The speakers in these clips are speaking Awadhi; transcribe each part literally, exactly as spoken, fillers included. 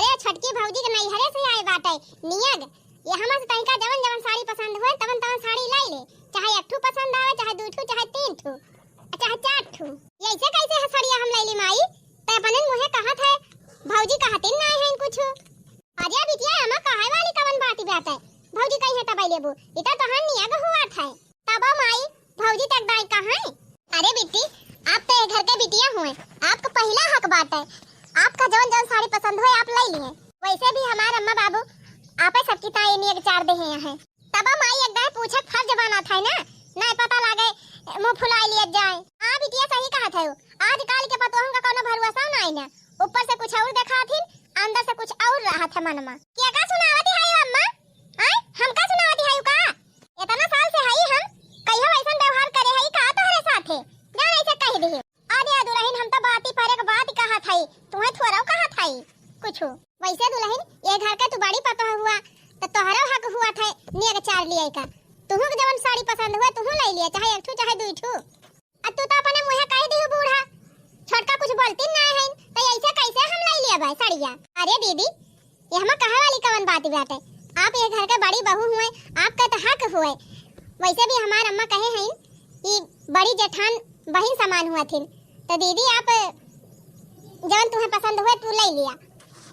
अरे छोटकी भौजी के नैहरे से आए बाटे नियग, ये हमा से तनिका जवन जवन साड़ी पसंद होए तवन तवन साड़ी लाई ले, चाहे एक ठू पसंद आवे, चाहे दू ठू, चाहे तीन ठू, चाहे चार ठू। ये ऐसे कैसे है सड़िया हम लैली माई? ते अपने मुँहे कहत है, भौजी कहतिन ना है कुछ। अरे बिटिया, एमा कहे वाली कवन बात बाटे? भौजी कही है तब लेबू, इता तोहार नियग हुआ था। तब माई, भौजी तक दाई कहाँ है? अरे बिट्टी, आप तो ये घर के बिटिया हुए, आपका पहला हक बाटे। आपका जौन जौन साड़ी पसंद होए, आप ले लिए। वैसे भी हमार अम्मा बाबू आपे सबकी ताई नियग चार दे हैं। तब माई एक दाई पूछक फर्ज बनत है ना, नहीं पता लागे मुँह फुला लिया जाए। हाँ बिटिया, सही कहत है। आजकल के पतोहन का कोनो भरोसा नाई ना, ऊपर से कुछ और देखाथिन, अंदर से कुछ और रहत है मनमा। के का सुनावत है अम्मा? आय, हमका सुनावत है का? इतना साल से हई हम, कहियो ऐसन व्यवहार करे हई का तोहरे साथे? जान ऐसे कह दिहे। अरे दुलहिन, हम तो बाती पर एक बात कहत हई, तुहे थोड़ा कहत हई कुछ। वैसे दुलहिन, ये घर के तू बड़ी पतोह हुआ, तो तोहरो हक हुआ था नियग चार लिए का। तुहू के जवन साड़ी पसंद हुआ, तुहू ले लिया, चाहे एक ठू, चाहे दुई ठू। अब तू तो अपने मुँहे कह दिहु बूढ़ा, छोटका कुछ बोलती ना है, तो ऐसे कैसे हम ले लिया भाई साड़िया? अरे दीदी, ये हमा कहे वाली कवन बात बाटे? आप ये घर के बड़ी बहू हुए, आपका तो हक हुए। वैसे भी हमार अम्मा कहे हैं कि बड़ी जेठान बहिन समान हुआ थी, तो दीदी आप जवन तुम्हें पसंद हुए तू ले लिया,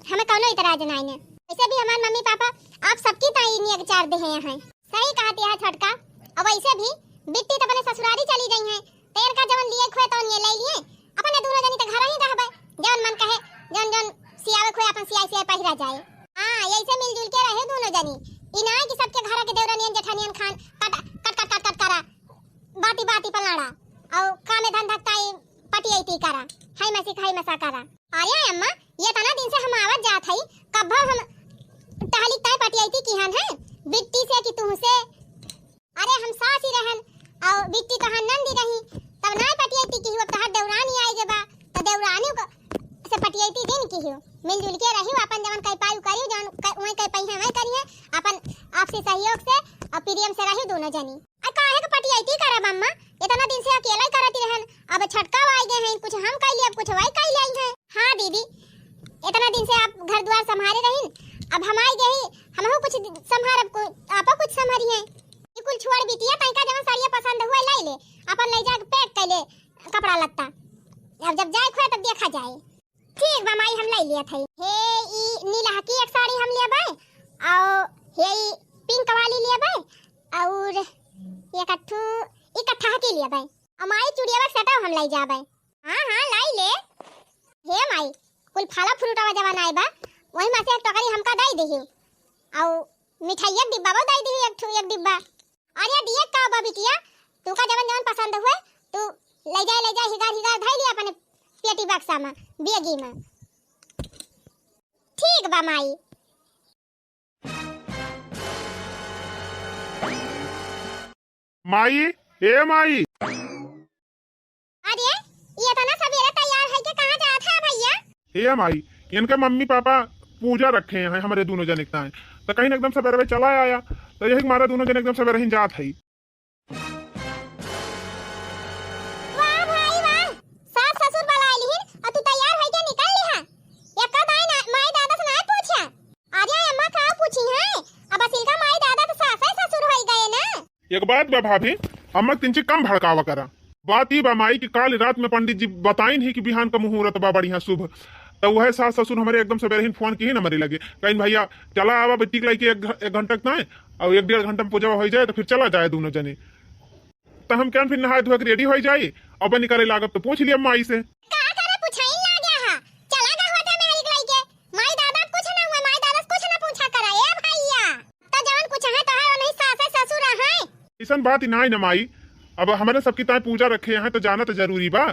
हमें कौनो इतराज नहीं है। वैसे भी हमार मम्मी पापा आप सबकी ताई नियग चार दे हैं। सही कहत है छोटका। अब वैसे भी बिट्टी तो अपने ससुरारी चली गई है, तो इनका जवन लिए खुए तवन ये ले लिए, अपने दोनों जनी तो घर ही रहबे, जवन मन कहे, जवन जवन सियावे खुए अपन सियाई सियाई पहिरा जाए। हाँ, यही से मिलजुल के रहे दोनों जनी। ई ना कि सबके घर के देवरनियन जेठानियन खान कट कट कट कट कट करा, बाती बाती पर लड़ा, और कामे धंधा ताई पटियती करा, हाय मसी खाई मसा करा। अरे अम्मा, ये तना दिन से हम आवत जात हई, कब्बो हम टहली ताई पटियती किहन है, बिट्टी से कि तुहसे। अरे हम सास ही रहन, और बिट्टी तोहार नंदी रही, तब नाय पटियती किहु, अब तोहार देवरानी आई गे बा, तो देवरानी को से पटियती दिन किहु, मिलजुल के रही, अपन जवन कई पाई करी, जवन क-, वही कई पाई है वही करी है, अपन आपसी सहयोग से और प्रेम से रही दोनों जनी। आ काहे के पटियाइती करब अम्मा? इतना दिन से अकेला ही करत रहन, अब छोटका आई गए हैं, कुछ हम कह ले, अब कुछ वही कह ले हैं। हाँ दीदी, इतना दिन से आप घर द्वार संभारे रही, अब हम आई गए ही, हमहू कुछ संभारब, को-, आपो कुछ संभारी हैं। ये कुल छोड़ बिटिया, तैका जवन साड़िया पसंद हुआ लाई ले, अपन ले जाके पैक कर ले कपड़ा लत्ता, अब जब जाए खुआ तब देखा जाए। ठीक बा माई, हम लाई लिया था। हे ई नीला की एक साड़ी हम लेबे, और हे ई पिंक वाली लेबे, और एक अठू इकट्ठा की लेबे। अमाई चुड़िया सेटो हम लाई जाबे। हाँ, हाँ, लाई ले। हे माई, कुल फला फ्रूटवा जवन आए बा, वही में से एक टोकरी हमका दई दिही। और मिठाइया डिब्बा वो दई दिही, एक ठू, एक डिब्बा। अरे दिए का बा बिटिया, तू का जवन जवन पसंद हुए, तू ले जाए, ले जाए, हिगार, हिगार धई लिया अपने पेटी बक्सा में, बेगी में। ठीक बा माई। माई, ए माई। अरे, ये इतना सवेरे तैयार है कि कहाँ जात है भैया? ए माई, इनके मम्मी पापा पूजा रखे हैं हमारे दोनों जने के ताए, तो कहीं एकदम सवेरे चला आया, तो यही हमारा दोनों जने एकदम सवेरे ही जात है। वाह भाई वाह, सास ससुर बुलाए लिहिन और तू तैयार होई के निकल लिहा। एको दाई ना, माई दादा से ना पूछा। अरे अम्मा का पूछी है, अब असिल का माई दादा तो सास है ससुर होई गए ना। एक बात बा भाभी, अम्मा के तिनची कम भड़कावा करा। बात ई बा माई कि काल रात में पंडित जी बताइन ही कि बिहान का मुहूर्त बा बढ़िया शुभ, तो वह सास ससुर हमारे एकदम सवेरे ही फोन की ही हमारे लगे, कहीं भैया चला आवा बेटी के लाइके एक घ-, एक घंटा के ताए, और एक डेढ़ घंटा में पूजा हो जाए तो फिर चला जाए दोनों जने। तो हम क्या फिर नहाए धोए के रेडी हो जाई, अब निकले लागब तो पूछ लिया माई से। का करे पुछाइन लाग्या हा? चला गा होते मेहरी के लइके। माई दादा कुछ ना हुआ, माई दादा से कुछ ना पूछा करा। ए भैया, तो जवन कुछ है तोहार वही सास है ससुर है। ऐसन बात ही नाई न माई, अब हमारे सबकी ताई पूजा रखे हैं तो जाना तो जरूरी बा।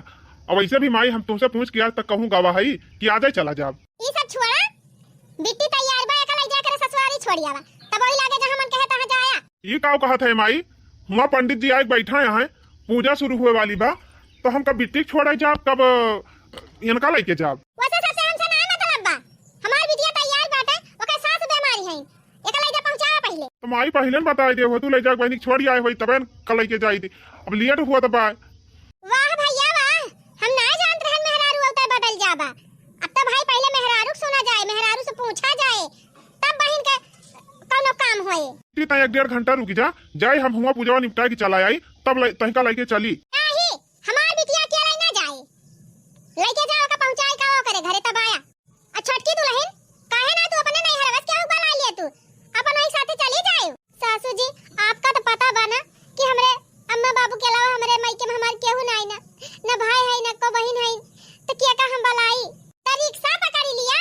अब वैसे भी माई हम तुमसे पूछ के आज तक कहूँ गवा है कि आजे चला जाब। ई सब छोड़ा, बिट्टी तैयार बा, एका लई जा के ससुरारी छोड़ी आवा, तब वही लागे जहाँ मन कहे तहाँ जाया। ई का कहत है माई? हुआ पंडित जी आए बैठा हैं, पूजा शुरू हुए वाली बा, तो हमका बिट्टी के छोड़े जाब, कब इनका लेके जाब? वैसे सबसे हमसे ना मतलब बा, हमार बिटिया तैयार बाटे, ओकर सास बीमारी है, एका लई जा पहुँचावा पहिले। तो माई पहिले न बताई दे हो, तू ले जाके बहनी के छोड़ी आए होई, तबे न का लेके जाई थी, अब लेट हुआ तो बा। वाह भैया वाह, हम ना जानत रहन मेहरारू अवतार बदल जाबा। अब तो भाई पहिले मेहरारू के सुना जाए, मेहरारू से पूछा जाए, तब बहिन के कौनो काम होए। ती तैं एक डेढ़ घंटा रुकि जा, जाई हम हुआँ पूजवा निपटाए के चला आई, तब लै-, तहिका लइके चली। नाही, हमार बिटिया अकेला ना जाए, लइके जाओ का पहुँचाए का ओकरे घरे तब आया। आ छोटकी दुलहिन, काहे ना तू अपने नैहरवा से केहू बलाइ लिया तू, अपन वही साथे चली जाए। सासू जी, आपका तो पता बा ना कि हमरे अम्मा बाबू के अलावा हमरे मायके में हमार केहू नाई ना, ना भाई है ना को बहिन है, तो के का हम बलाई? तो रिक्शा पकड़ी लिया,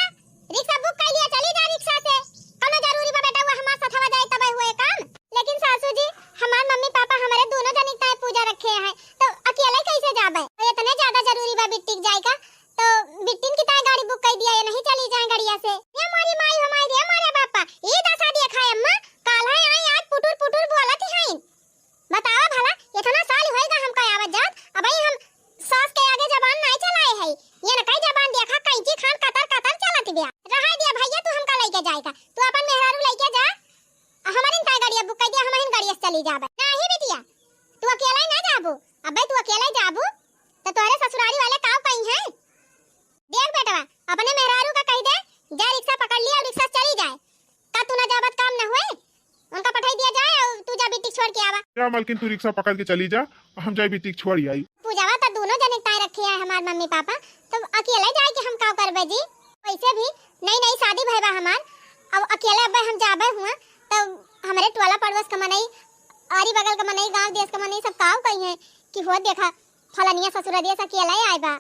रिक्शा बुक कर लिया, चली जा रिक्शा से। कौनो जरूरी बा बेटा वो हमार सथवा जाए तबे हुए काम? लेकिन सासू जी, हमार मम्मी पापा हमरे दोनों जनी ताई पूजा रखे हैं, तो अकेले कैसे जाबे? तो इतने ज्यादा जरूरी बा बिट्टी के जाए का, तो बिट्टिन की ताई गाड़ी बुक कर दिया, ये नहीं चली जाए गड़िया से। ये मोरी माई हो माई रे, मोरे बापा, ये दशा दिया खाए अम्मा, काल है आई आज पुटुर पुटुर बोलत ही हैं। बतावा भला, इतना साल होएगा हमका आवत जात, अबही हम सास के आगे जबान नाई चलाए है। ये न कई जबान देखा, कैंची खान कतर कतर चलत बिया। रहा दिया भैया, तू हमका लइके जाएगा, तू अपन मेहरारू लइके जा, आ हमरिन ताई गड़िया बुक कर दिया, हमहिन गड़िया से चली जाबे। नाही बिटिया, तू अकेला ही ना जाबू, अबे तू अकेला ही जाबू, तो तोहरे ससुरारी वाले काव कही हैं? देख बेटवा, अपने मेहरारू का कह दे, जा रिक्शा पकड़ लिया और रिक्शा से चली जाए। का तू ना जाबत काम ना हुए? उनका पठाई दिया जाए और तू जा बिटिक छोड़ के आवा। जा मलकिन, तू रिक्शा पकड़ के चली जा, हम जाए बिटिक छोड़ आई। पूजावा तो दोनों जने ताई रखे हैं हमार मम्मी पापा, तो अकेले जाए के हम का करबे जी? वैसे भी नई नई शादी भय बा हमार, अब अकेले अब हम जाबे हुआ, तब हमरे टोला पड़ोस का मनई, आरी बगल का मनई, गांव देश का मनई सब काव कही हैं कि हो देखा फलनिया ससुररिया से अकेले आए बा।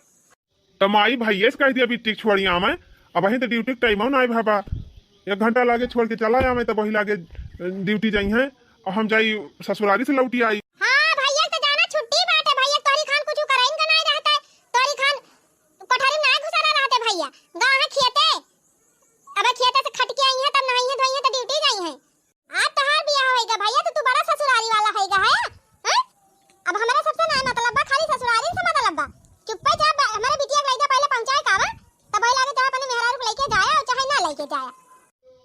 त माई भैया से कह दिया बिट्टी के छोड़ी आवे, अबहिं त ड्यूटी के टाइम ना आए बाबा, एक घंटा लागे छोड़ के चला आवे, तब वही लागे ड्यूटी जाई हैं और हम जाई ससुरारी से लौटी आई। हाँ भैया, तो जाना छुट्टी बाटे भैया, तोरी खान कुछ कराइन का नहीं रहता है, तोरी खान कोठरी में ना घुसरा रहते भैया, गाँव है खेते, अब खेते से खट के आई हैं तब नहाई हैं धोई हैं तो ड्यूटी जाई हैं। आज तोहार बियाह होइगा भैया, तो तू बड़ा ससुरारी वाला होइगा है, हैं? अब हमरा सबसे ना मतलब बा, खाली ससुरारी से मतलब बा। चुप्पे जा, ब-, हमरे बिटिया के लइका पहले पहुंचाए का बा, तब वही लागे चाहे अपने मेहरारू को लेके जाया और चाहे ना लेके जाया।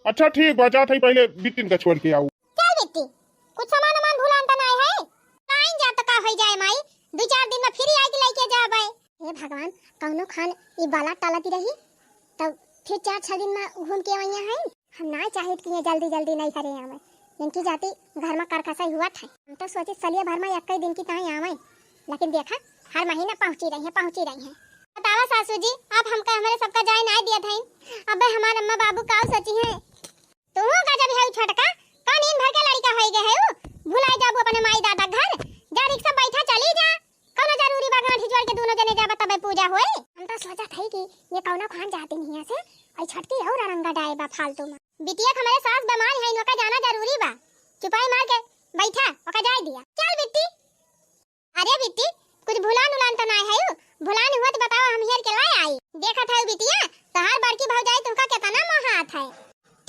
अच्छा ठीक बा, जात है पहले बिट्टिन का छोड़ के आऊ। चल बिट्टी, कुछ सामान उमान भुलान त ना है? लाइन जा तो का होई जाए माई, दो चार दिन में फिर आई के लेके जाबे। हे भगवान, कौनो खान ई बाला टालती रही, तब फिर चार छह दिन में घूम के वहीं हैं। हम ना चाहित कि ये जल्दी जल्दी नहीं करे आवे, इनकी जाति घर में करकसई हुआ थे। हम तो सोचे सलिया भर में एक ही दिन की ताई आवे, लेकिन देखा हर महीना पहुँची रही है, पहुँची रही है। बतावा सासू जी, आप हमका हमरे सबका जाए ना दिया थे, अबे हमार अम्मा बाबू का सोची हैं? तू का जब है छोटका, का नींद भर के लड़का होई गए है उ? भुलाई जाबू अपने माई दादा घर, जा रिक्शा बैठा चली जा। कौनो जरूरी बा गांठी जोड़ के दोनों जने जाबा तबे पूजा होई? हम तो सोचत हई कि ये कौनो खान जाती नहीं है से, आई छटकी और रंगा डाए बा फालतू में। बिटिया के हमरे सास बीमार है, इनका जाना जरूरी बा। चुपाई मार के बैठा, ओका जाए दिया। चल बिट्टी। अरे बिट्टी, कुछ भुलान उलान तो ना है उ? भुलान हुआ तो बताओ, हम हेर के लाए आई। देखत है बिटिया, तोहार बड़की भौजाई तुमका कितना मोहात है।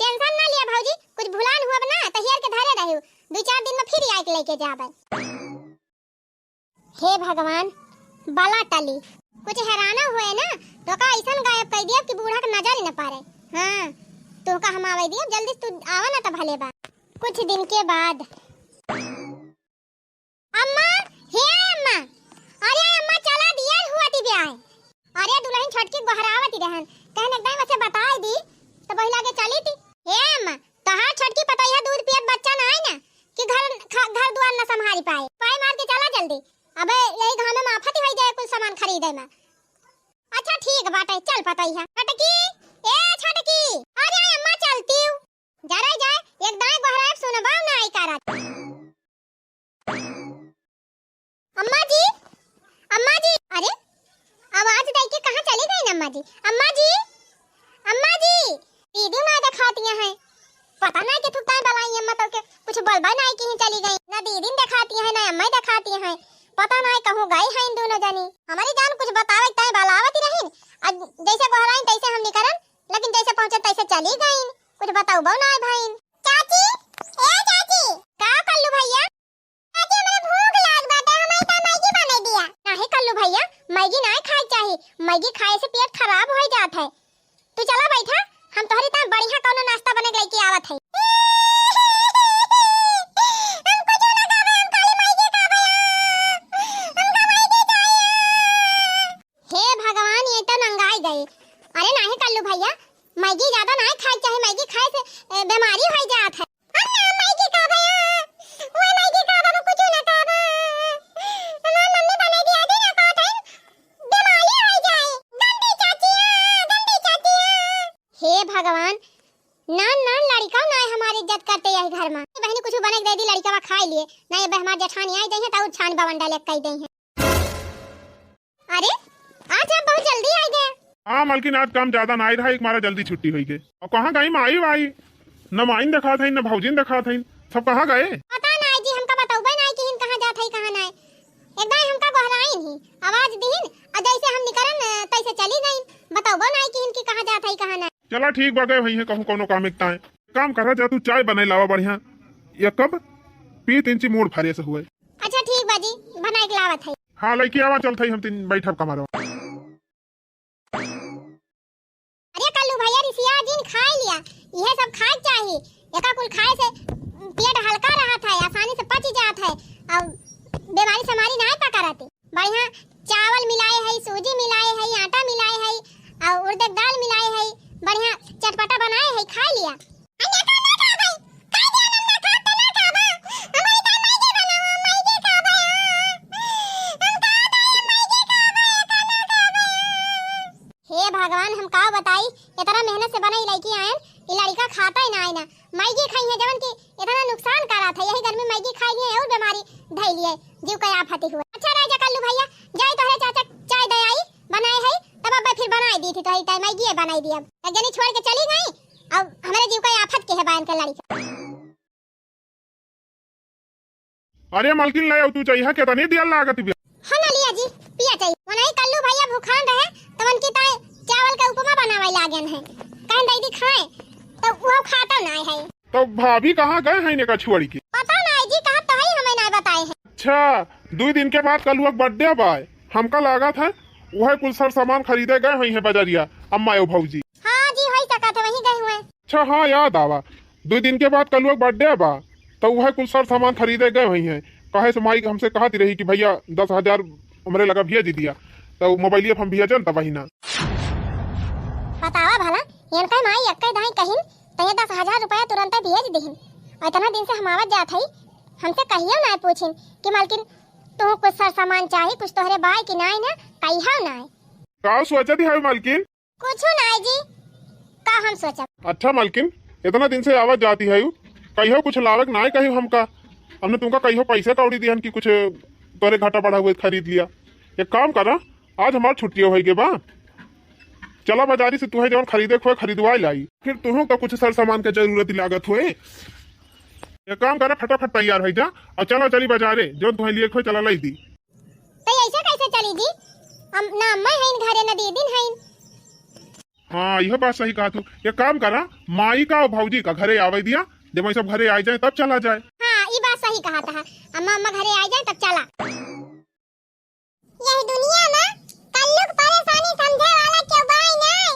टेंशन ना लिया भौजी, कुछ भुलान हुआ ना तो हेर के धरे रही, दो चार दिन में फिर आए के लेके जाबे। हे भगवान, बला टली। कुछ हैराना हुए ना, तो का ऐसन गायब कर दिया कि बूढ़ा के नजर ही न पारे। हाँ, तो का हम आवे दिया, जल्दी तू आवा ना तो भले बा। कुछ दिन के बाद। अम्मा, हे अम्मा, अरे अम्मा चला दिया हुआ ती ब्याह। अरे दुलहिन छोटकी गोहरावत ही रहन, कहन एकदम ऐसे बताई दी, तो वही लागे चली थी। हे अम्मा, तोहार छोटकी पतोहिया दूध पियत बच्चा ना आई ना, कि घर ख-, घर दुआर ना संभारी पाए। पाए मार के चला जल्दी, अबे यही घामे में आफत ही होई जाए कुल सामान खरीदे में। अच्छा ठीक बाटे, चल पतोहिया। छोटकी, ए छोटकी, अरे अम्मा चलती हूँ। जा रे जा, एक दाएं गोहराए सुनबा ना आई कारत। अम्मा जी, अम्मा जी, अरे आवाज दे के कहाँ चली गई अम्मा जी? अम्मा जी, अम्मा जी, दीदी ना दिखाती हैं, पता नहीं कि थुकता है बलाई अम्मा तो के कुछ बोलबा नहीं की चली गई, ना दीदी दिखाती है ना अम्मा दिखाती है, पता नहीं कहूँ गई है इन दोनों जनी। हमारी जान कुछ बतावे तय बलावती रही, आज जैसे गोहराई तैसे हम निकरन, लेकिन जैसे पहुँचे तैसे चली गई, कुछ बताऊ ना भाई। चाची, ए चाची। का कल्लू भैया? चाची, हमरा भूख लाग बाटे, हमरा का मैगी बना दिया। नाही कल्लू भैया, मैगी नाही खाए के चाही, मैगी खाए से पेट खराब हो जात है। तू चला बैठा, हम तोहरी ताई बढ़िया कौनो नाश्ता बने के लेके आवत है। हम कुछ ना खाबे, हम खाली मैगी खाबे। हमका मैगी चाहिए। हे भगवान, ये तो नंगाई गई। अरे नाही कल्लू भैया, मैगी ज्यादा नाहीं खाए के चाही, मैगी खाए से, ए, बीमारी होइ जात है। हम ना मैगी खाबे, आ, वो मैगी खाबे, वो कुछ ना खाबे। हमार मम्मी बने दिया थी ना, कहत है, बीमारी होइ जाए। गंदी चाची, आ, गंदी चाची, आ। हे भगवान, नान नान लड़िका ना हमारी इज्जत करते यही घर में। बहिनी कुछ बने के दे दी, लड़िका खाए लिए ना, ये हमार जेठानी आई गई है, तो छान बवंडा लेके आई गई है। अरे, आज आप बहुत जल्दी आ गए। हाँ मलकिन, आज काम ज्यादा ना आई रहा, एक मारा जल्दी छुट्टी हुई गई। और कहाँ गई माई वाई? न माइन देखात है, न भौजिन देखात है, सब कहाँ गए? पता ना जी, हमका बतौबे ना कि हिन कहाँ जात है, कहाँ ना। एकदम हमका गोहराइन ही, आवाज दीन, और जैसे हम निकरन, तैसे चली गईन। बतौबो ना कि हिन की कहाँ जात है, कहाँ ना। चला ठीक बा, गए हुई है कहूँ कौनो काम एकता है। काम करा जा, तू चाय बनाई लावा बढ़िया, एक कप पी, तीन ची मूड फ्रेश हुए। अच्छा ठीक बा जी, बनाई के लावत है। हाँ, लइके आवा, चलत हई हम तीन बैठब कमरवा। अरे कल्लू भैया, रिसिया जिन खाए लिया, इहे सब खाए के चाही। एका कुल खाए से पेट हल्का रहत है, आसानी से पच जात है, और बीमारी समारी नाय पकड़त। बढ़िया चावल मिलाए है, सूजी मिलाए है, आटा मिलाए है, और उड़द के दाल मिलाए है, बढ़िया चटपटा बनाए है, खाए लिया। हम ना खाबे, खाए दिया, हम ना खाब, तो ना खाबे। हमारे घर मैगी बनाओ, मैगी खाबे। हम कहा था, ये मैगी खाबे, खाना खाबे। हे भगवान, हम का बताई, इतना मेहनत से बनाई लइके आयन, ये लड़िका खाता ही ना आए ना। मैगी खाई है, जवन की इतना नुकसान करत है, यही गर्मी मैगी खाई लिए और बीमारी धई लिए, जीव का आफत हुआ। अच्छा रह जा कल्लू भैया, जाए तोहरे चाचा चाय दे आई, बनाए है, तब अब फिर बनाए दी थी, तो मैगी बनाई दी। अब एक जनी छोड़ के चली गई, अब हमारे जीव का आफत के है बायन के लड़िका। अरे मलकिन, ले आउ तू चाय, केतनी देर लागत बिया। हाँ ना लिया जी, पिया चाय। वनाई कल्लू भैया भूखान रहे, तो उनकी ताई चावल के उपमा बनावे लागेन है, कहन दीदी खाए, तो वो खाता ना है। तो भाभी कहाँ गए हैं इनका छोड़ के? पता ना जी, कहाँ तो है, हमें ना बताए हैं। अच्छा, दुई दिन के बाद कल्लुआ के birthday बा, हमका लागत है वह कुल सर सामान खरीदे गए हुई हैं बजरिया, अम्मा और भौजी। हाँ जी, हो सकत है वहीं गए हुए। अच्छा हाँ, याद आवा, दुई दिन के बाद कलुआ के birthday बा, तो उहे कुल सर सामान खरीदे गए हुई हैं। काहे से माई हमसे कहत रही कि भैया दस हजार हमरे लगा भेज दिया, तो मोबाइलिया पर हम भेजन तब वही ना। बतावा भला, इनका माई एक्के दाई कहिन, तो ये दस हजार रुपया तुरंत भेज दिहिन। और इतना दिन से हम आवत जात हई, हमसे कहियो ना पूछिन कि मालकिन तू कुछ सर सामान चाही, कुछ तोहरे बाय कि नाय ना, कहियो नाय। का सोचत है मालकिन? कुछ नाय जी, का हम सोचब? अच्छा मालकिन, इतना दिन से आवत जाती है, कहियो कुछ लावे के नाय कहियो हमका। हमने तुमका कहियो पैसे कौड़ी दिहन कि कुछ तोरे घाटा बढ़ा हुए खरीद लिया। एक काम करा, आज हमार छुट्टियो होई गे बा, चला बाजारी से तुहे जवन खरीदे के होए खरीदवाए लाई, फिर तुहू का कुछ सर सामान के जरूरत लागत होए। एक काम करा, फटाफट तैयार हो जा और चला चली बाजारे, जवन तुहे लिए के होए चला लाई दी। तो ऐसे कैसे चली जी? हम, ना अम्मा हईन घरे, ना दीदी हईन। हाँ, यह बात सही कहा तू। एक काम करा, माई का और भौजी का घरे आवे दिया, जब वही सब घरे आ जाए तब चला जाए। हाँ, ई बात सही कहा था। अम्मा, अम्मा घरे आ जाए तब चला। यह दुनिया में कल्लू के परेशानी समझे वाला केहू बाय नाय।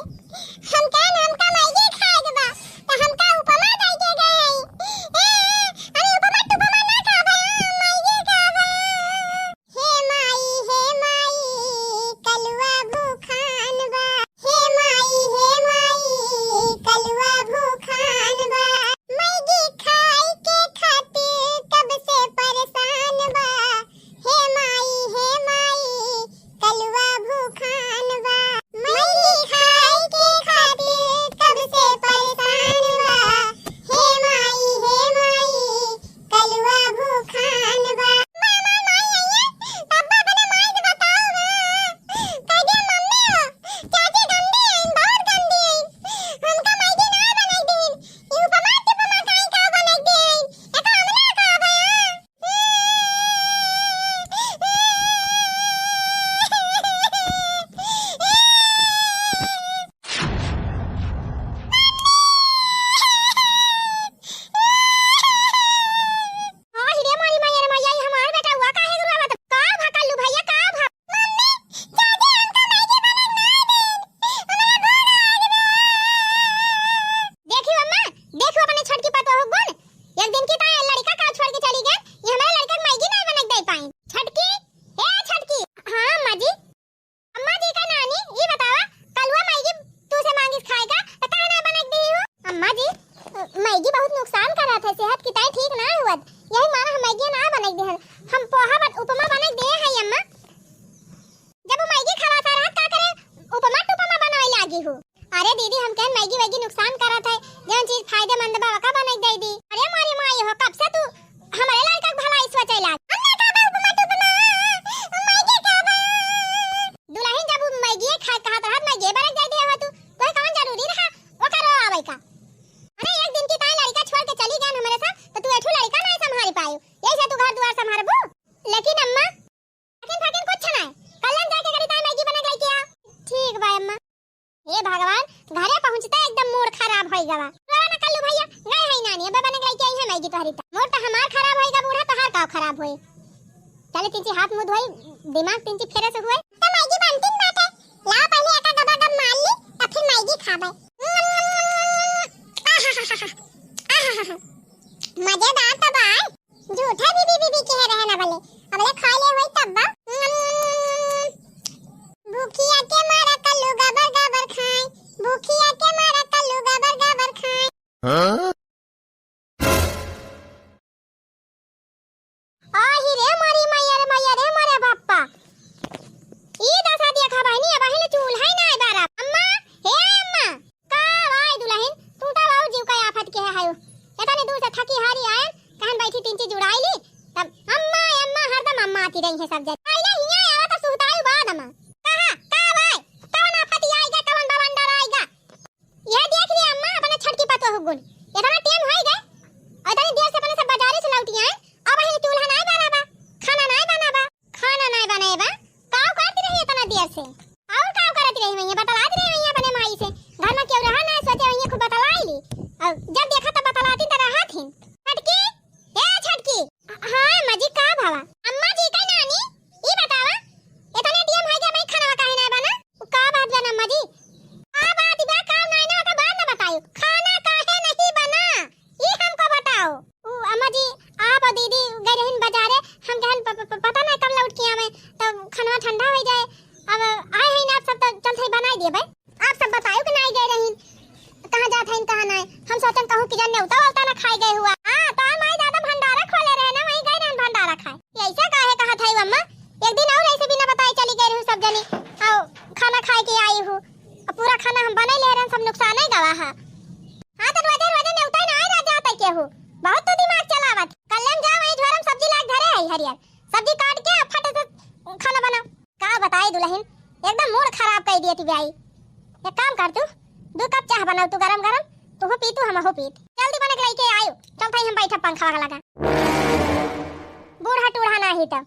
हम कहन हमका मैगी खाए के बा, तो हमका उपमा दे के गए। ए, अरे उपमा टुपमा ना खाबे, हम मैगी खाबे। हे माई, हे माई, कलुआ भूखान बा। हे माई, हे माई, कलुआ भूखान बा। मैगी खाए के खातिर कब से परेशान बा। हे माई, हे माई, कलुआ हो। अरे दीदी, हम कहन मैगी वैगी नुकसान करत है, जौन चीज फायदेमंद बा ओका बनाई दे दी। अरे मोरी माई हो, कब से तू हमरे लड़का के भलाई सोचे लाग। हम ना खाबा उपमा टुकमा, मैगी खाबा। दुलहिन जब उ मैगी खाए कहत रहत, मैगी बनाई दे दिया हो तू, तोहे कौन जरूरी रहा ओकर आवे का? अरे एक दिन की ताई लड़का छोड़ के चली गए हमरे साथ, तो तू एठू लड़का नहीं संभाल पायो, यही से तू घर दुआर संभालबू। लेकिन अम्मा, लेकिन फाकिन कुछ ना है, कल्याण जाके करी ताई मैगी बना के लेके आ। ठीक बा अम्मा। हे भगवान, घरे पहुँचते एकदम मूड खराब होई गवा। रोवा ना कल्लू भैया, गए है नानी, अबे बने गई क्या है मैगी तोहरी ता। मूड तो हमार खराब होई गा बूढ़ा, तोहार का खराब होई। चले तिंची हाथ मुंह धोई, दिमाग तिंची फेरे से हुए। तो मैगी बनती न बाटे, लाओ पहले एका गबा गब मार ली, तब फिर मैगी खाबे। मजेदार तो बा। झूठा बीबी बीबी कह रहे ना भले, अबले खा ले होई तब बा। भूखिया के मारा कल्लू गबर गबर खाए, भूखिया के मारा कल्लू गबर गबर खाए। हाँ? आही रे मारी मैया रे मैया रे मारे बाप्पा। ई दशा देखा बहिनी, अबहिन चूल्हा ही ना बारा। अम्मा, हे अम्मा, का भाई दुलहिन, तू तो बाबू जीव का आफत के है हायो। इतने दूर से थकी हारी आयन, कहन बैठी तिंची जुड़ाई ली, तब अम्मा, अम्मा, हरदम अम्मा आती रही है सब जगह। पहले हियाँ आवा तो सुहतायु बाद अम्मा। कहा, का भाई, कवन आफत आई गा, कवन बवंडर आई गा? ये देख ली अम्मा, अपने छटकी पतोह गुण। इतना टेम होई गए, और इतनी देर से अपने सब बाजारे से लौटी आए, अब ही चूल्हा नाय बारा बा, खाना नाय बना बा। खाना नाय बनाए बा? काव करती रही इतना देर से? और काव करती रही वहीं? बतलाती रही वहीं अपने माई से। घर में क्यों रहा ना, सोचे वहीं खूब बतलाई ली। और जब देखा तब बतलाती तो रहा थी। छटकी, ए छटकी। हाँ अम्मा जी, का भावा? अम्मा जी का नानी, ई बतावा, इतने टेम होई गया, भाई खाना काहे नाय बना? उ का बात बा अम्मा जी? का बात बा, का नाय ना, ओकर बाद में बताई। खाना काहे नहीं बना? ई हमको बताओ। उ अम्मा जी, आप और दीदी गए रहिन बाजारे, हम कहन प-, प-, प-, पता नहीं कब लौट के आवे, तो खाना ठंडा हो जाए। अब आए हैं आप सब, तो चलते ही बनाई दिए भाई। आप सब बताओ कि नहीं गए रहिन, कहाँ जात हैं, कहाँ नहीं। हम सोचन कहूँ कि जान नेवता वावता ना खाए गए हुआ। हाँ, तो माई दादा भंडारा खोले रहे ना, वहीं गए रहन भंडारा खाए। ऐसे काहे कहत है अम्मा? एक दिन और ऐसे बिना बताए चली गई रहू सब जनी, और खाना खाए के आई हूँ, और पूरा खाना हम बने ले रहन, सब नुकसान ही गवा है। हाँ, तो रोजे रोजे नेवता ना आए, राजा आते केहू। बहुत तो दिमाग चलावत। कल्याण जा, वहीं झोरम सब्जी लाग धरे है हरियर। सब्जी काट के फट से खाना बनाओ। का बताई दुलहिन, एकदम मूड खराब कर दिए तू भाई। एक काम कर तू, दो कप चाह बनाओ तू गरम गरम, तू हो पी, तू हम हो पीत। जल्दी बने के लेके आयो, चल थाई हम बैठा पंखा लगा। बूढ़ा टूढ़ा ना ही तो।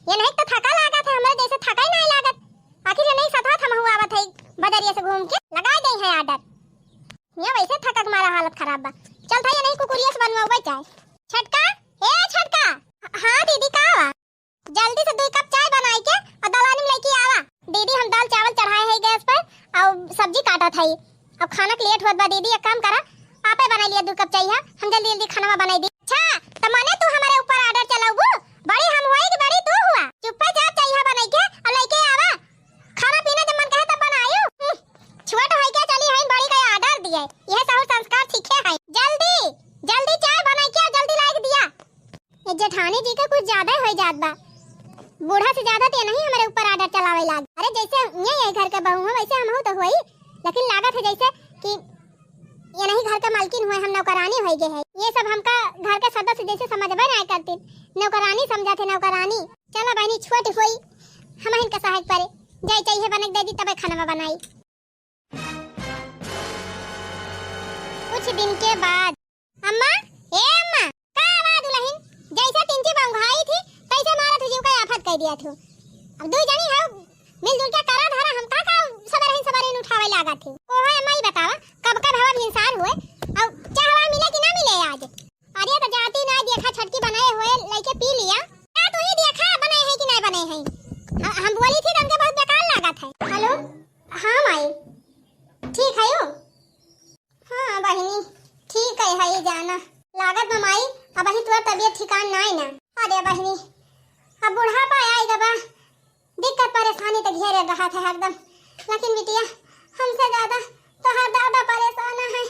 ये नहीं तो थका लागत है, हमरे जैसे थका ही नहीं लागत। आखिर ये नहीं सतवा थमा हुआ आवत है बजरिया से घूम के। लगा दे है आर्डर। ये वैसे थका के मारा हालत खराब बा। चल था ये नहीं कुकुरिया से बनवावे चाहे। छटका, ए छटका। हाँ दीदी, का बा? जल्दी से दो कप चाय बनाई के और दलानी में लेके आवा। दीदी, हम दाल चावल चढ़ाए है गैस पर और सब्जी काटत है। अब खाना के लेट होत बा दीदी, एक काम करा, आपे बना लिया दो कप चाय, हम जल्दी जल्दी खाना बनाई दी। अच्छा, तो मने तू हमारे ऊपर आर्डर चलाऊ, बड़ी हम हुआ कि बड़ी तू हुआ? चुप्पे चाप चाय बनाई के और लेके आवा। खाना पीना जब मन कहे तब बनायू। हम्म, छोट होई के चली हईन, बड़ी का आर्डर दिए, यह सहू संस्कार सीखे हैं। जल्दी, जल्दी चाय बनाई के जल्दी लाइक दिया। ये जेठानी जी के कुछ ज्यादा हो जात बा, बूढ़ा से ज्यादा ते नहीं हमारे ऊपर आर्डर चलावे लाग। अरे जैसे ये, ये घर के बहू है वैसे हम तो हुई, लेकिन लागत है जैसे कि ये नहीं घर के मालकिन हुए, हम नौकरानी हो गए है। ये सब हमका घर के सदस्य जैसे समझबे नहीं करती, नौकरानी समझा थे नौकरानी। चला बहनी छोट हुई, हम इनका सहायक परे जाए चाहिए बनक दे दी तबे खाना बनाई। कुछ दिन के बाद अम्मा, ए अम्मा, का आवा दुलहिन? जैसे तिंची बंघाई थी तैसे मारा तुझे का आफत कर दिया थू। अब दो जनी हो मिलजुल के करा धरा, हम का का सबर ही सबर ही उठावे लागा थी। ओहो अम्मा, ई बतावा कब का भवा भिनसार हुए और चाहवा मिले कि ना मिले आज? अरे तो जाती ना देखा छटकी बनाए हुए लेके पी लिया। का तू ही देखा बनाए है कि नहीं बनाए है? ह-, हम बोली थी तो हमके बहुत बेकार लागत है। हेलो, हाँ माई, ठीक है यो? हाँ बहिनी, ठीक है, है जाना। लागत बा माई, अब ही तोर तबीयत ठिकान नाई ना। अरे बहिनी, अब बुढ़ापा आए गबा, दिक्कत परेशानी तो घेरे रहा था हरदम, लेकिन बिटिया हमसे ज्यादा तोहार दादा परेशान है।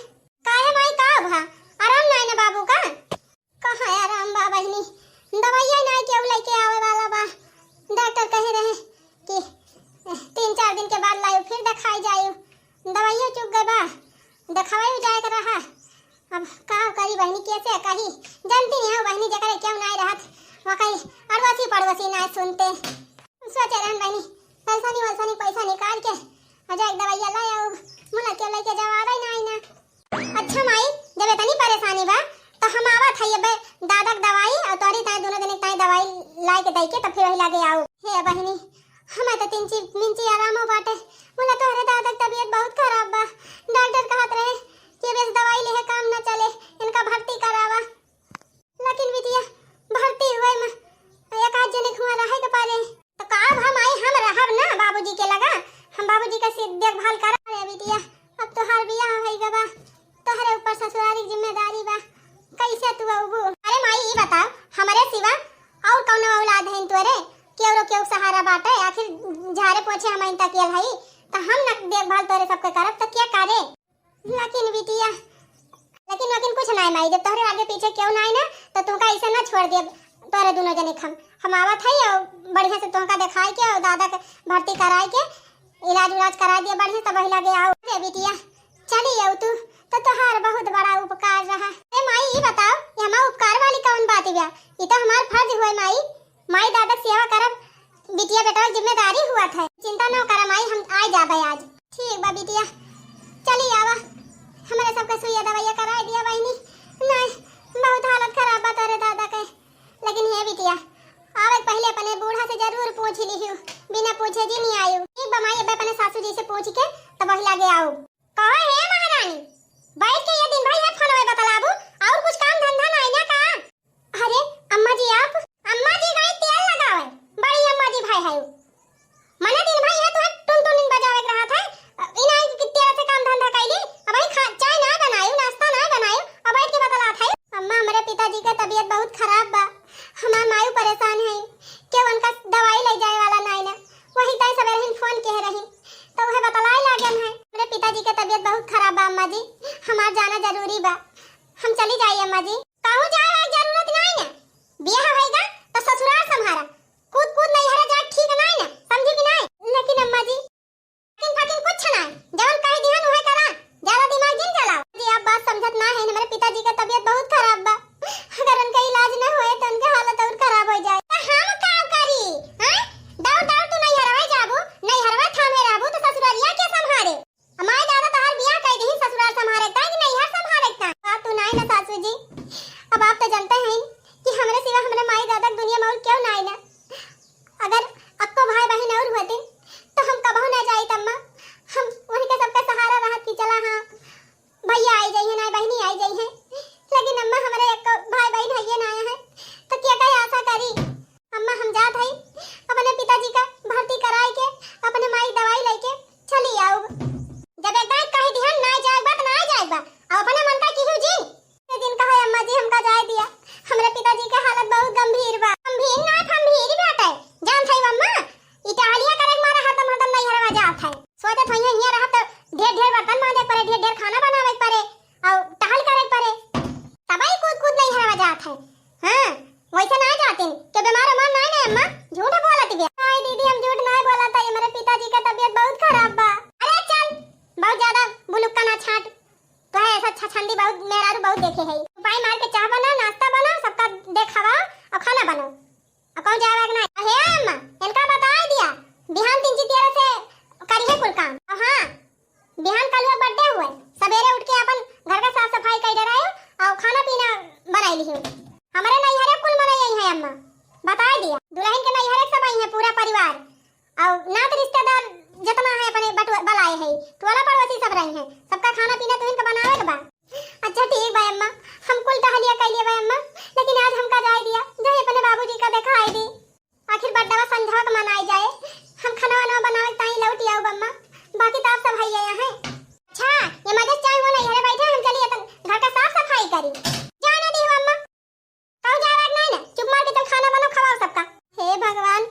काहे माई, का भा? आराम नाई ना बाबू का? कहाँ आराम बा बहिनी, दवाइया नाई केहू लेके आवे वाला बा। डॉक्टर कहे रहे कि तीन चार दिन के बाद लायू फिर दिखाई जायू। दवाइयो चुक गए बा, देखावे जाए के रहा। अब का करी बहिनी, कैसे कही? जानती नहीं हो बहिनी, जेकरे क्यों नाई रहत, वकई अड़ोसी पड़ोसी नाई सुनते। सोचे रहन बहिनी, परेशानी वलसानी पैसा निकाल के आ जाए, दवाइया ले आओ, मुला के लेके जवाब ही नाई ना। अच्छा माई, जब इतनी परेशानी बा, तो हम आवत हई अबे दादा के दवाई और तोहरी ताई दोनों जने के ताई दवाई लाए के दई के, तब फिर वही लागे आओ। हे बहिनी, हमें तो तिंची मिंची आरामो बाटे, मुला तोहरे दादा के तबीयत बहुत खराब बा। डॉक्टर कहत रहे कि अब इस दवाई लेहे काम न चले, इनका भर्ती करावा। लेकिन बिटिया, भर्ती हुए में एक आध जने के हुआं रहे के पड़े। तो का अब हम आई, हम रहब ना बाबूजी के लगा, हम बाबूजी का से देखभाल करा। अरे बिटिया, अब तोहार बियाह होई गवा, तोहरे ऊपर ससुरारी की जिम्मेदारी बा, कैसे तू अबू? अरे माई, ई बताओ, हमरे सिवा और कौनो औलाद है तोरे? केवरो केहू सहारा बाटे? आखिर झारे पोछे हम इन तकियल हई, तो हम न देखभाल तोरे सबके करब, तो क्या करे? लेकिन बिटिया, लेकिन, लेकिन कुछ नाई माई, जब तोहरे आगे पीछे केहू नाई ना, तो तुमका ऐसे ना छोड़ देब। तोहरे दोनों जने के हम, हम आवत हई और बढ़िया से तुमका देखाई के और दादा के भर्ती कराई के इलाज उलाज कराई दिए बढ़िया, तब वही लगे आओ। अरे बिटिया, चली आओ तू, तो तोहार बहुत बड़ा उपकार रहा। ए माई, ई बताओ, ये हमार उपकार वाली कौन बात बा? ये तो हमार फर्ज हुए माई, माई दादा के सेवा करब बिटिया बेटवा के जिम्मेदारी हुआ था। चिंता न करा माई, हम आ जाबे आज। ठीक बा बिटिया, चली आवा, हमरे सबके सुइया दवाइया कराए दिया बहिनी। नहीं, बहुत हालत खराब बा तोरे दादा के। लेकिन हे बिटिया, आवे के पहले अपने बूढ़ा से जरूर पूछ लिहियो, बिना पूछे जी नहीं आयो। ठीक बा माई, अब अपने सासू जी से पूछ के तब वही लागे आओ। कहो हे महारानी, बैठ के ये दिन भर ये फोनवे बतलाबू, और कुछ काम धंधा नाई ना का? अरे अम्मा जी, आप? अम्मा जी गई तेल लगावे, बड़ी अम्मा जी भाई है। मने दिन भर ये तुहे टुन टुन बजावे के रहत है, ई नाई कि तेल से काम धंधा कैली, अब ही खा, चाय ना बनायू, नाश्ता ना बनायू, अब बैठ के बतलात है। अम्मा, हमरे पिताजी के तबीयत बहुत खराब बा, हमार मायू परेशान है, केहू उनका दवाई ले जाए वाला नाई ना, वही ताई सबेरे हिन फोन किहे रही, तो वह बतलाए लागन है। हमरे पिताजी के तबीयत बहुत खराब बा अम्मा जी, हमार जाना जरूरी बा, हम चली जाई अम्मा जी। कहूँ जाए वाली जरूरत नाई ना, बियाह होइगा तो ससुराल संभारा, कूद कूद नैहरा जाए ठीक नाई ना, समझी कि नाई? लेकिन अम्मा जी, लेकिन फकिन कुछ नाई, जवन कह दिहन उहे करा, ज्यादा दिमाग जिन चलाओ। जी, आप बात समझत ना है, हमारे पिताजी का तबीयत बहुत खराब बा, अगर उनका इलाज ना होए तो उनका हालत और खराब हो जाए। तो हम का करी, हैं? दौड़ दौड़ तू नैहरवा जाबू, नैहरवा थामे रहबू तो ससुररिया के संभारे? हमारे दादा तोहार बियाह कई दिहिन ससुराल संभारे ताई कि नैहर संभारे ताई? बात तू नाई ना सासू जी, अब आप तो जानते हैं कि हमरे सिवा हमरे माई दादा के दुनिया में और क्यों नाई ना। अगर अक्को भाई बहन और होते तो हम कबहू ना जाइत अम्मा, हम वही के सबका सहारा रहत कि चला हाँ भैया आई जाइए ना बहनी आई जाइए, लेकिन अम्मा हमरे एक भाई बहन है ना है तो क्या कहे आशा करी। अम्मा, हम जात हई, अपने पिताजी का भर्ती कराए के, अपने माई दवाई लेके चली आउब। जब एक दाई कह दिहन, ना जाए बा, तो ना जाए बा। अब अपने मन का किहू जी। ये दिन कहे, अम्मा जी, हमका जाए दिया। हमरे पिताजी के हालत बहुत गंभीर बा। गंभीर ना, गंभीर बाटे। जान थई अम्मा, ई टहलिया करे के मारे हरदम, हरदम नैहरवा जात है। सोचत होइहे, हियां रहब तो ढेर, ढेर बर्तन मांजे के पड़े, ढेर, ढेर खाना बनावे के पड़े। और टहल करे परे। तबई कूद कूद नैहरवा जात है। हाँ, वैसे ना जातिन। के बीमार उमार ना है अम्मा? झूठ बोलत बिया। नहीं दीदी, हम झूठ ना बोलत है, मेरे पिताजी का तबीयत बहुत खराब बा। अरे चल, बहुत ज्यादा बुलुक्का ना छाट। तो है ऐसा छछंदी बहुत, मेहरारू बहुत देखे है। पाई मार के चाह बना, नाश्ता बना, सबका देखावा और खाना बनाओ। अ कहूँ जाए वाला नाई। अ हे अम्मा, इनका बताई दिया, बिहान तीन ची तेरह से करिहे कुल काम। अ हाँ, बिहान कल हुए birthday हुए, सबेरे उठ के अपन घर का साफ सफाई कई डरायो और खाना पीना बनाई लिहियो। हमरे नैहरे कुल मनई आई है अम्मा, बताई दिया। दुल्हन के नैहरे सब आई है, पूरा परिवार। और नात रिश्तेदार जितना है अपने बटुआ, बलाए है, टोला पड़ोसी सब रही हैं, सबका खाना पीना तुहिन के बनावे के बा। अच्छा ठीक बा अम्मा, हम कुल टहलिया कइले बा अम्मा, लेकिन आज हमका जाए दिया, जाए अपने बाबूजी का देखाई दी। आखिर बड्डवा संझवा के मनाई जाए, हम खाना वाना बनावे के ताई लौट आउब अम्मा, बाकी तो आप सब है यहाँ हैं। अच्छा, ये मजे चाहे वो नहीं, अरे बैठे हम चलिए अपन घर का साफ सफाई करी। जाने दी अम्मा, कहूँ जाए वाला नहीं ना, चुप मार के चल खाना बनाओ, खवाओ सबका। हे भगवान,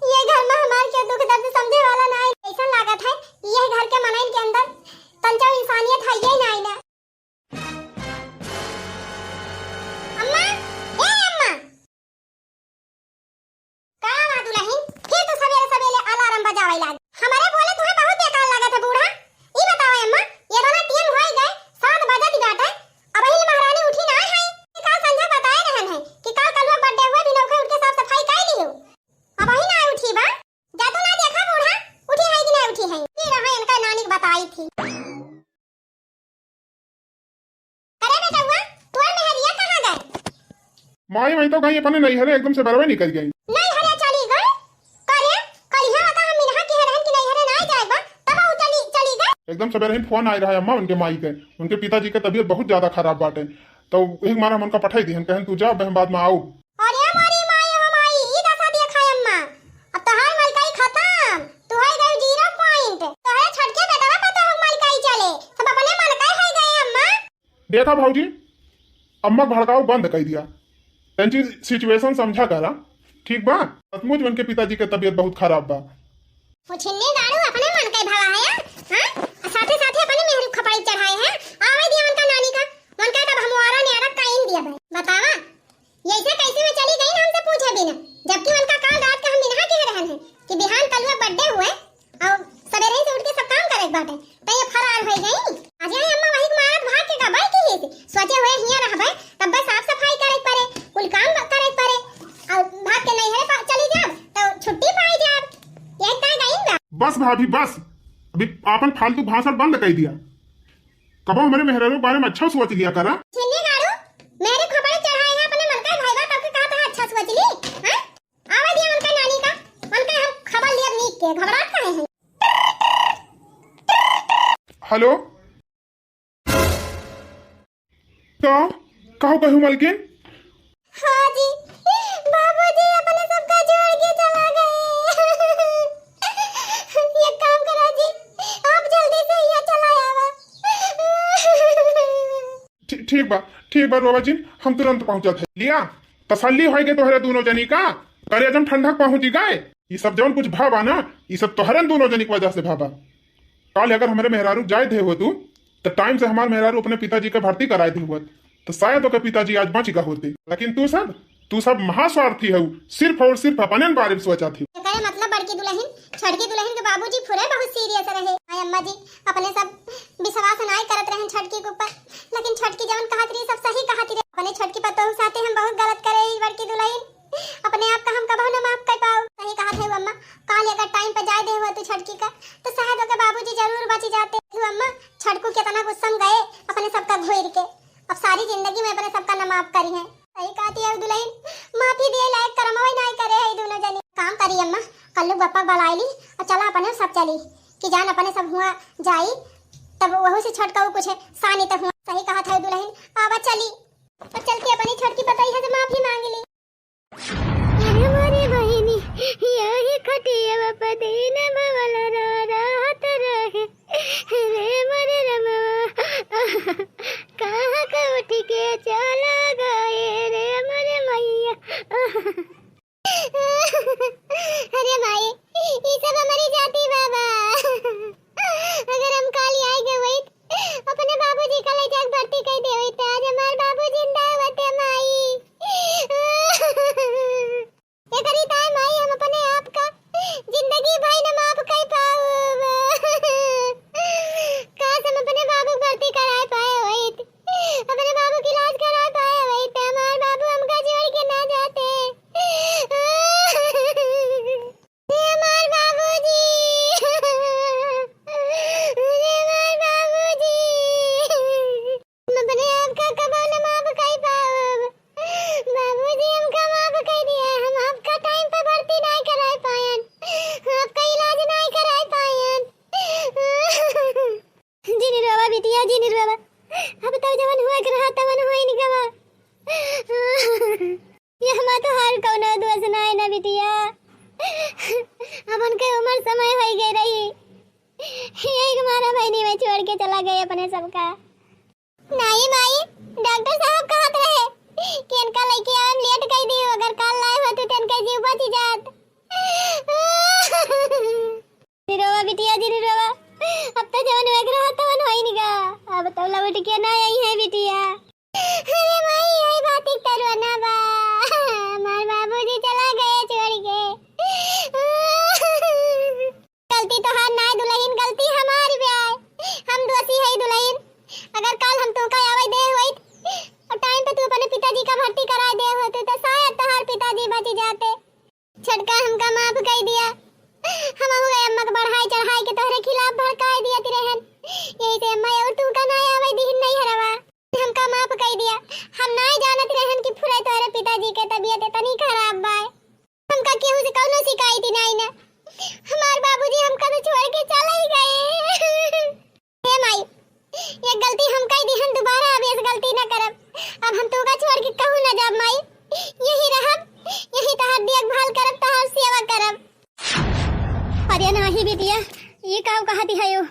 ये घर में हमार के दुख दर्द समझे वाला नहीं। ऐसा लागत है, ये घर के मनइन के अंदर तंचो इंसानियत है ये नहीं ना। अम्मा, ए अम्मा, का हुआ दुल्हन? फिर तू सवेरे सवेरे alarm बजावे लाग। हमरे बोले तुहे बहुत बेकार लागत है बूढ़ा। अरे बेटउआ, तोर मेहरिया कहाँ गए? माई, वही तो गई अपने नैहरे, एकदम से बरवे निकल गई। नैहरे चली गई? करे, कलिया का हम मिनहा के रहन कि नैहरे ना जाए बा, तब वो चली, चली गई। एकदम सवेरे ही फोन आए रहा अम्मा उनके माई के, उनके पिताजी के तबीयत बहुत ज्यादा खराब बाटे, तो एक मारा हम उनका पठाई दिहन, कहन तू जा, हम बाद में आऊ। अरे मोरी माई हो माई, ई दशा देखा अम्मा। अब तोहार मलकाई खत्म, तू है गई zero point। तोहरे छोटके बेटवा पर तो मलकाई चले, सब अपने मलकाई है गए अम्मा। देखा भौजी, अम्मा भड़काऊ बंद कर दिया, तंची situation समझा करा, ठीक बा? सचमुच उनके पिताजी के तबीयत बहुत खराब बा। वो छिन्नी गाड़ू अपने मन के भवा है, हाँ? और साथे साथे अपने मेहरू खपाई चढ़ाए हैं। आवे दिया उनका नानी का, उनका तब हमारा न्यारा का इन दिया भाई। बतावा, ये ऐसे कैसे में चली गई ना हमसे पूछे बिना, जबकि उनका काल रात का हम बिना के रहन है कि बिहान कलुआ birthday हुए और सवेरे से उठ के सब काम करे के बाटे, तो ये फरार हो गई। आज ये अम्मा वही मारत भाग के गबई की ही से, सोचे हुए हिया रहबे, तब बस साफ सफाई करे के पड़े, कुल काम करे के पड़े, और भाग के नैहरे पा-, चली जाब, तो छुट्टी पाई जाब। ये इतना गई बा। बस भाभी, बस, अभी आपन फालतू भाषण बंद कर दिया। कबो हमरे मेहरारू के बारे में अच्छा सोच लिया करा। छिन्नी गाड़ू, मेहरी खपड़े चढ़ाए हैं अपने मन का भाई बा, तब के कहा था अच्छा सोच ली, हैं? आवे दिया उनका नानी का, उनका हम खबर लिया नीक के, घबरात काहे हैं? हेलो, का, का कहू मलकिन? हाँ जी, बाबूजी अपने सबका छोड़ के चला गए। एक काम करा जी, आप जल्दी से यहाँ चला आवा। ठी-, ठीक बा, ठीक बा बाबा जी, हम तुरंत पहुँचत है। लिया, तसल्ली होई गई तोहरे दोनों जनी का, करेजम ठंडक पहुँची गए। ई सब जौन कुछ भा बा ना, ई सब तोहरे दोनों जनी की वजह से भा बा। काल अगर हमरे मेहरारू जाए दे हुए तू, तो टाइम से हमार मेहरारू अपने पिताजी के भर्ती कराए दे हुए, तो शायद ओके पिताजी आज बच गए होते। लेकिन तू सब, तू सब महास्वार्थी हऊ, सिर्फ और सिर्फ अपने बारे में सोचत ही। एकरे मतलब बड़की दुल्हन, छोटकी दुल्हन के बाबूजी फुरे बहुत serious रहे। हाय अम्मा जी, अपने सब विश्वास नाय करत रहन छोटकी के ऊपर, लेकिन छोटकी जवन कहत रही सब सही कहत रही। अपने छोटकी पतोह साथे हम बहुत गलत करे ही बड़की दुल्हन, अपने आप का हम कबहू न माफ कर पाऊ। सही कहत है अम्मा, काल अगर टाइम पे जाए दे हुआ तू छोटकी का, तो शायद ओके बाबूजी जरूर बच जाते। तू अम्मा, छोटकू कितना गुस्सा में गए अपने सबका घूर के, अब सारी जिंदगी में अपने सबका न माफ करी है। सही कहती है दुल्हन, माफी दिए लायक करमवा ही नाय करे है दोनों जनी। काम करी अम्मा, कल्लू बप्पा बलाई ली और चला अपने सब चली कि जान अपने सब हुआ जाई, तब वहू से छोटका कुछ सानी तो हुआ। सही कहत है दुल्हन, आवा चली और चल के अपनी छोटकी पतोहिया से माफी मांग ली। अरे मोरी बहिनी, यही खटिया पे दिन भवल रो रहत रहे। रे मोरे रमवा, कहाँ के उठ के चला गए रे मोरे मैया। अरे माई, ई सब हमारी जाति बाबा। अगर हम काली आई गए वही, अपने बाबूजी का ले जाके भर्ती कर दे वही, तो आज हमार बाबू जिंदा होते माई। एकरी ताई माई, हम अपने आप का जिंदगी भर न माफ कर पाऊब। काश हम अपने बाबू के भर्ती कराए पाए होइत, अपने बाबू की इलाज कराए पाए होइत, तो हमार बाबू हमका छोड़ के ना जाते। रे हमार बाबूजी, रे हमार बाबूजी। हम अपने आप का कबो न माफ कर पाऊब। बाबूजी, हमका माफ कर दिया, हम आपका टाइम पे भर्ती नाय कराए पायन, आपका इलाज नाय कराए पायन। जिन रोवा बिटिया, जिन रोवा, अब तो जवन हुआ के रहा तवन होई निकवा। ये हमार तोहार कौनो दोष नाय ना बिटिया, अब उनके उम्र समय होई गई रही, यही के मारा बहनी में छोड़ के चला गए अपने सबका। नाई माई, डॉक्टर साहब कहत रहे कि इनका लइके आवे में लेट कर दी, अगर काल लाए होती तो इनका जीव बच जात। जिन रोवा बिटिया, जिन रोवा, अब तो जवन वेग रहा तवन होई निका, अब तो लौट के ना आई है बिटिया। अरे माई, यही बात एक तरुआ ना बा, हमार बाबूजी चला गए छोड़ के। गलती तोहार नाय दुल्हन, गलती हमारी बा। हम दोषी है दुल्हन। अगर काल हम तोका आवे दे होइत और टाइम पे तू अपने पिताजी का भर्ती कराए दे होते तो शायद तोहार पिताजी बच जाते। छोटका हमका माफ कर दिया। हम हुए अम्मा के बढ़ाई चढ़ाई के तोहरे खिलाफ भड़काए दिया रहन। गलती ना करब। अब हम तोका छोड़ के कहूँ ना जाब माई, यही रहब, यही तोहार देखभाल करब, तोहार सेवा करब। अरे नाही बिटिया, ई का कहती है यो?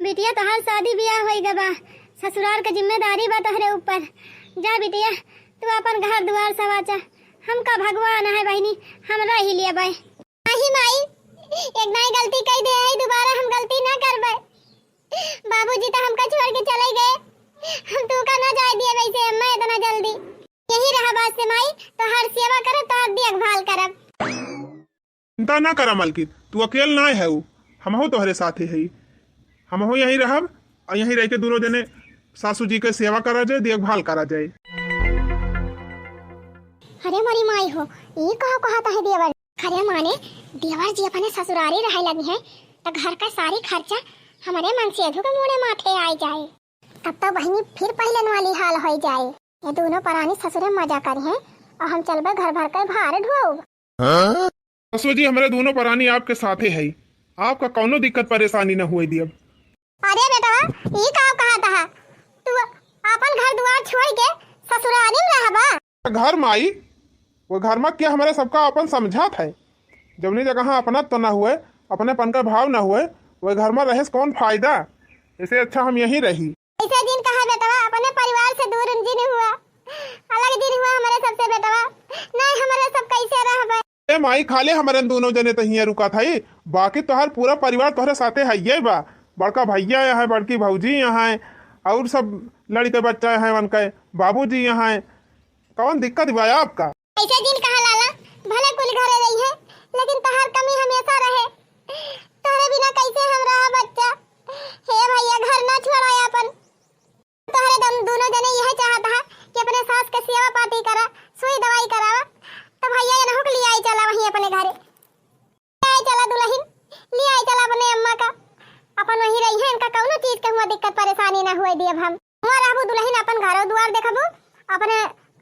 बिटिया, तोहार शादी बियाह होई गबा, ससुराल के जिम्मेदारी बा तोहरे ऊपर। जा बिटिया, तू अपन घर दुआर सवाचा, हमका भगवान है बहिनी, हम रही लेबै। नाही माई, एक दाई गलती कई दे है, दोबारा हम गलती ना करबै। बाबूजी तो हमका छोड़ के चले गए, हम तोका ना जाए दिए वैसे अम्मा इतना जल्दी। यही रहा बात से माई, तोहार सेवा करब, तोहार देखभाल करब। चिंता ना करा मलकिन, तू अकेल ना है, हमहू तोहरे साथे है। हमहू यहीं रहब और यहीं रह के दोनों जने सासू जी के सेवा करा जाए, देखभाल करा जाए। अरे मोरी माई हो, ई का कहत है देवर? अरे माने देवर जी अपने ससुरारी रहे लगी हैं, तो घर का सारी खर्चा हमारे मनसेधु के मूड़े माथे आई जाए। तब तो बहिनी फिर पहले वाली हाल होई जाए। ये दोनों परानी ससुरे मजा करी हैं और हम चलबे घर भर के भार ढोब। हाँ? ससुर जी, हमरे दोनों परानी आपके साथे है, आपका कौनो दिक्कत परेशानी न हुए दियब। अरे बेटवा, ई का कहत हा? तू अपन घर दुआर छोड़ के ससुरारी में रहबा? घर माई, वो घर में क्या हमरे सबका अपन समझात है? जौनी जगह अपनत तो ना हुए, अपनेपन का भाव ना हुए, वो घर में रहे से कौन फायदा? इसे अच्छा हम यहीं रही। ऐसे जिन कहा बेटवा, अपने परिवार से दूर जिन हुआ, अलग जिन हुआ हमरे सबसे बेटवा। नहीं, हमरे सब कैसे रहबे? ए माई, खाली हमरे दोनों जने तो हियाँ रुका था, बाकी तोहर पूरा परिवार तोहरे साथे है ये बा। बड़का भैया यहाँ है, बड़की भौजी यहाँ है, और सब लड़के बच्चा यहाँ है, उनके बाबूजी यहाँ है। कौन दिक्कत बा आपका? ऐसे जिन कहा लाला, भले कुल घरे रही है, लेकिन तोहर कमी हमेशा रहे। तोहरे बिना कैसे हम रहा बच्चा? हे भैया, घर ना छोड़ा अपन। तोहरे दम दोनों जने यह चाहत हा कि अपने सास के सेवा पाती करा, सुई दवाई करावा, तो भैया ये नहुक लियाई चला वहीं अपने घरे। ले आई चला दुलहिन, ले आई चला अपने अम्मा का। अपन वहीं रही है, इनका कौनो चीज के हुआ दिक्कत परेशानी ना हुए दियब हम। हुआ रहबू दुलहिन, अपन घरो दुआर देखबू, अपने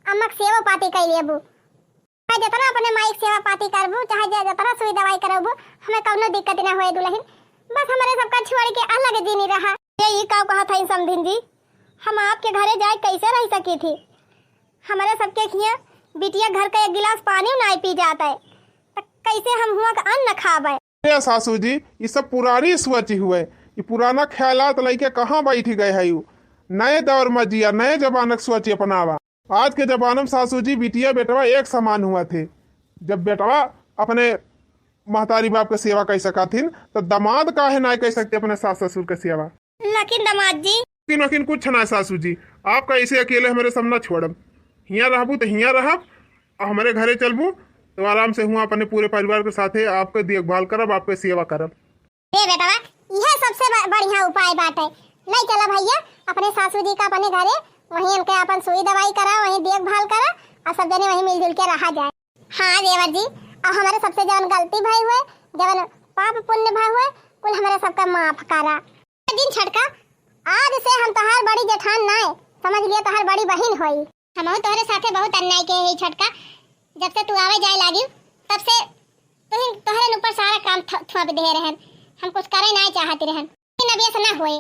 अम्मा के सेवा पाती कई लेबू। जतना अपने माई के सेवा पाती करबू, चाहे जे जतना सुई दवाई करबू, हमें कौनो दिक्कत ना हुए दुलहिन। बस हमरे सबका छोड़ के अलग जिन रहा। ये ई का कहत हईन समधिन जी, हम आपके घरे जाए कैसे रह सकी थी? हमरे सबके हियाँ बिटिया घर का एक गिलास पानी नाई पी जात है, त कैसे हम हुआ का अन्न खाबे? ए सासू जी, ई सब पुरानी सोच हुए, ई पुराना ख्यालात लइके कहाँ बैठ गए है यू? नए दौर में जिया, नए जमानक सोच अपनावा। आज के जमाना में सासू जी, बिटिया बेटवा एक समान हुआ थे। जब बेटवा अपने महतारी बाप के सेवा कई सकत हिन, तो दामाद काहे नाय कई सकते अपने सास ससुर के सेवा? लेकिन दामाद जी। लेकिन, लेकिन कुछ ना सासू जी, आपका ऐसे अकेले हमरे सब ना छोड़ब। हियाँ रहबू तो हियाँ रहब, और हमरे घरे चलबू तो आराम से हुआ अपने पूरे परिवार के साथे आपके देखभाल करब, आपके सेवा करब। ए बेटवा, यह सबसे ब-, बढ़िया उपाय बाटे। ले चला भैया अपने सासू जी का अपने घरे, वहीं उनके अपन सुई दवाई करा, वहीं देखभाल करा, और सब जने वहीं मिलजुल के रहा जाए। हाँ देवर जी, अब हमरे सबसे जवन गलती भई हुए, जवन पाप पुण्य भई हुए, कुल हमरे सबका माफ करा। दिन छटका, आज से हम तोहार बड़ी जेठान नाय, समझ लिया तोहार बड़ी बहिन होई। हमहू तोहरे साथे बहुत अन्याय के है छटका, जब से तू आवे जाए लागी तब से तुही तोहरे ऊपर सारा काम थ-, थोप दे रहन, हम कुछ करे नाय चाहती रहन। लेकिन अब ऐसा ना होए,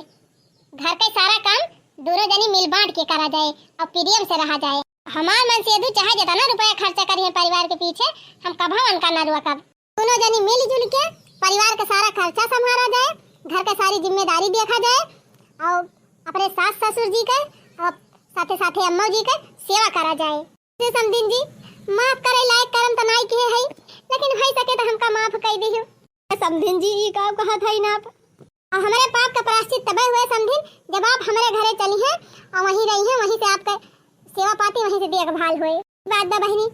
घर का सारा काम दोनों जनी मिल बांट के करा जाए और प्रेम से रहा जाए। हमार मनसेधु चाहे जितना रुपया खर्चा करिए परिवार के पीछे, हम कभो उनका ना रोकब। दोनों जनी मिलजुल के परिवार का सारा खर्चा संभाला जाए, घर का सारी जिम्मेदारी देखा जाए और अपने सास ससुर जी के और साथे साथे अम्मा जी के सेवा करा जाए। से समधिन जी, माफ करे लायक करम तो नाई किहे हई, लेकिन हो सके तो हमका माफ कई दियो। समधिन जी, ई का कहत हई ना आप? और हमरे पाप का प्रायश्चित तबे हुए समधिन, जब आप हमरे घरे चली हैं और वहीं रही हैं, वहीं से आपका सेवा पाती, वहीं से देखभाल हुए। बात बा बहिनी,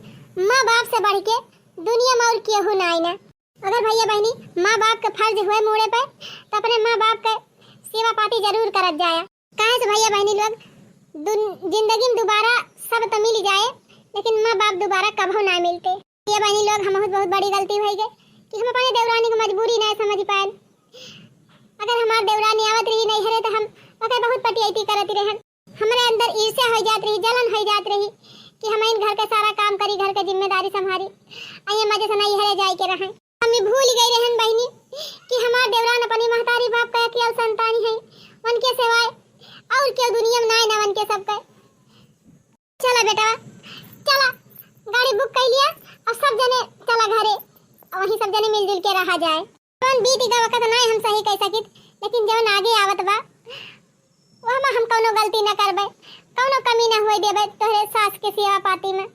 माँ बाप से बढ़ के दुनिया में और केहू ना आई ना। अगर भैया बहिनी माँ बाप के फर्ज हुए मूड़े पे, तो अपने माँ बाप के सेवा पाती जरूर करत जाया। काहे से भैया बहिनी लोग, दुन-, जिंदगी में दोबारा सब तो मिल जाए, लेकिन माँ बाप दोबारा कभो ना मिलते। भैया बहिनी लोग, हम बहुत, बहुत बड़ी गलती भई गए कि हम अपने देवरानी को मजबूरी ना समझ पाए। अगर हमार देवरानी आवत रही नैहरे, तो हम ओके बहुत पटियाइती करत रहन। हमरे अंदर ईर्ष्या हो जात रही, जलन हो जात रही कि हम इन घर के सारा काम करी, घर के जिम्मेदारी संभारी, आ ये मजे से नैहरे जाए के रहें। हम ई भूल गई रहन बहिनी कि हमार देवरान अपनी महतारी बाप का अकेल संतानी है, उनके सिवाय और केहू दुनिया में नाय ना, उनके सबके। चला बेटवा, चला, गाड़ी बुक कइ लिया, अब सब जने चला घरे, वहीं सब जने मिलजुल के रहा जाए। जवन बीत गवा वक्त नाहीं हम सही कह सकित, लेकिन जवन आगे आवत बा, वहमा हम कउनो गलती न करबे, कउनो कमी न होए देबे तोहरे सास के सेवा पाती में।